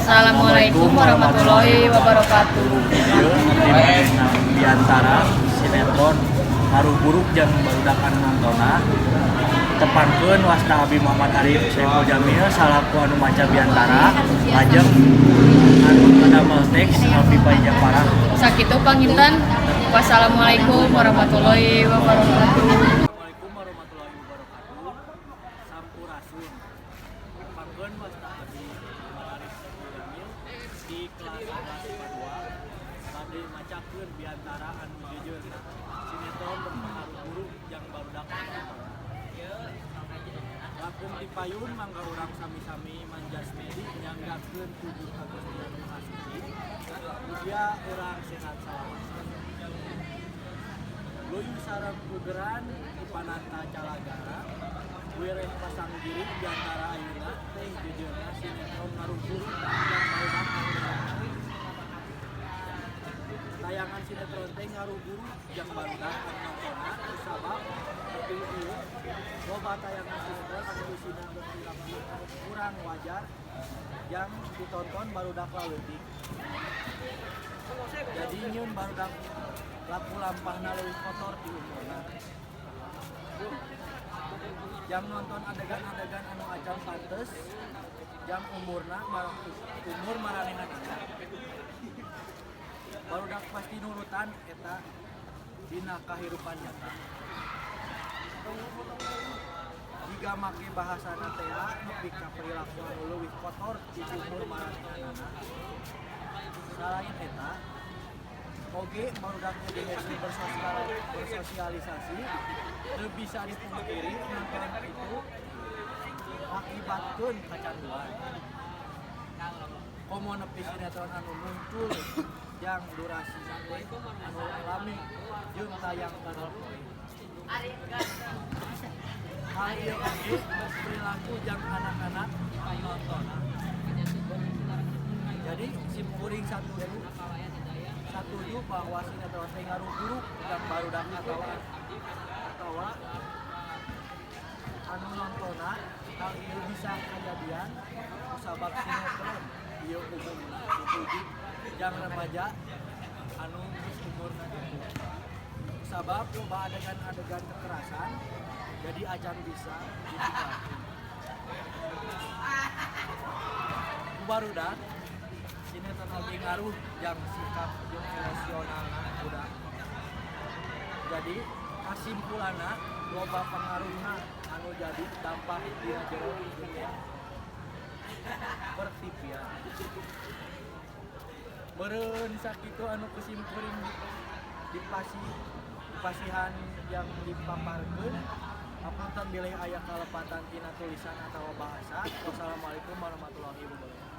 Assalamualaikum warahmatullahi wabarakatuh. Ieu abdi bade biantara sinetron ngaruh buruk jang barudak anu nontonna. Tepangkeun, wasta abi Muhammad Arif Saiful Jamil salaku anu maca biantara, lajeng anu ngadamel teks Alfi Parah. Sakitu panginten. Wassalamualaikum warahmatullahi wabarakatuh. Assalamualaikum warahmatullahi wabarakatuh. Sampurasun. Tepangkeun, wasta abdi Muhammad Arif Saiful Jamil di kelas 11 IPA 2 bade macakeun biantara anu jejeurna sinetron berpengaruh buruk jang barudak anu nontonna. Langkung ti payun, mangga urang sami-sami manjasmedi nyanggakeun puji ka Gusti Anu Maha Suci. Mugia urang sehat salawasna. Luyu sareng pugeran ipananta calagana wireh pasanggiri biantara ayeuna teh jejeurna sinetron ngaruh buruk jang barudak anu nontonna. Tayangan sinetron teh ngaruh buruk jang barudak anu nontonna kusabab nepi ieu loba tayangan sinetron anu isina berperilaku anu kurang wajar jang ditonton barudak laleutik. Jadi nyieun barudak laku lampahna leuwih kotor ti umurna. Jang nonton adegan-adegan anu acan pantes jang umurna umur maranehanana. Barudak pasti nurutan eta dina kahirupan nyata. Jiga make bahasana tea nepi ka perilaku anu leuwih kotor ti umur maranehanana. Salain eta, oge barudak nu hese bersosialisasi teu bisa dipungkiri nonton itu ngakibatkeun kacanduan. Komo nepi sinetron anu muncul jang durasina teh anu lami jeung tayang tanggal poe. Hal ieu oge perilaku jang anak-anak nontonna. Jadi sim kuring satuju bahwa sinetron teh ngaruh buruk jang barudak atawa anu nontonna. Hal ieu bisa kajadian kusabab sinetron ieu umumna dituju jang remaja anu geus umurna kitu. Kusabab loba adegan-adegan kekerasan, jadi acan bisa ditinggalkeun. Ku barudak, sinetron oge ngaruh jang sikap jeung emosionalna budak. Jadi kasimpulanna, loba pangaruhna anu jadi dampak dina jero dunia per-TV-an. Meureun sakitu anu ku sim kuring dipasihan yang dipaparkeun. Hapunten bilih aya kalepatan tina tulisan atawa bahasa. Wassalamualaikum warahmatullahi wabarakatuh.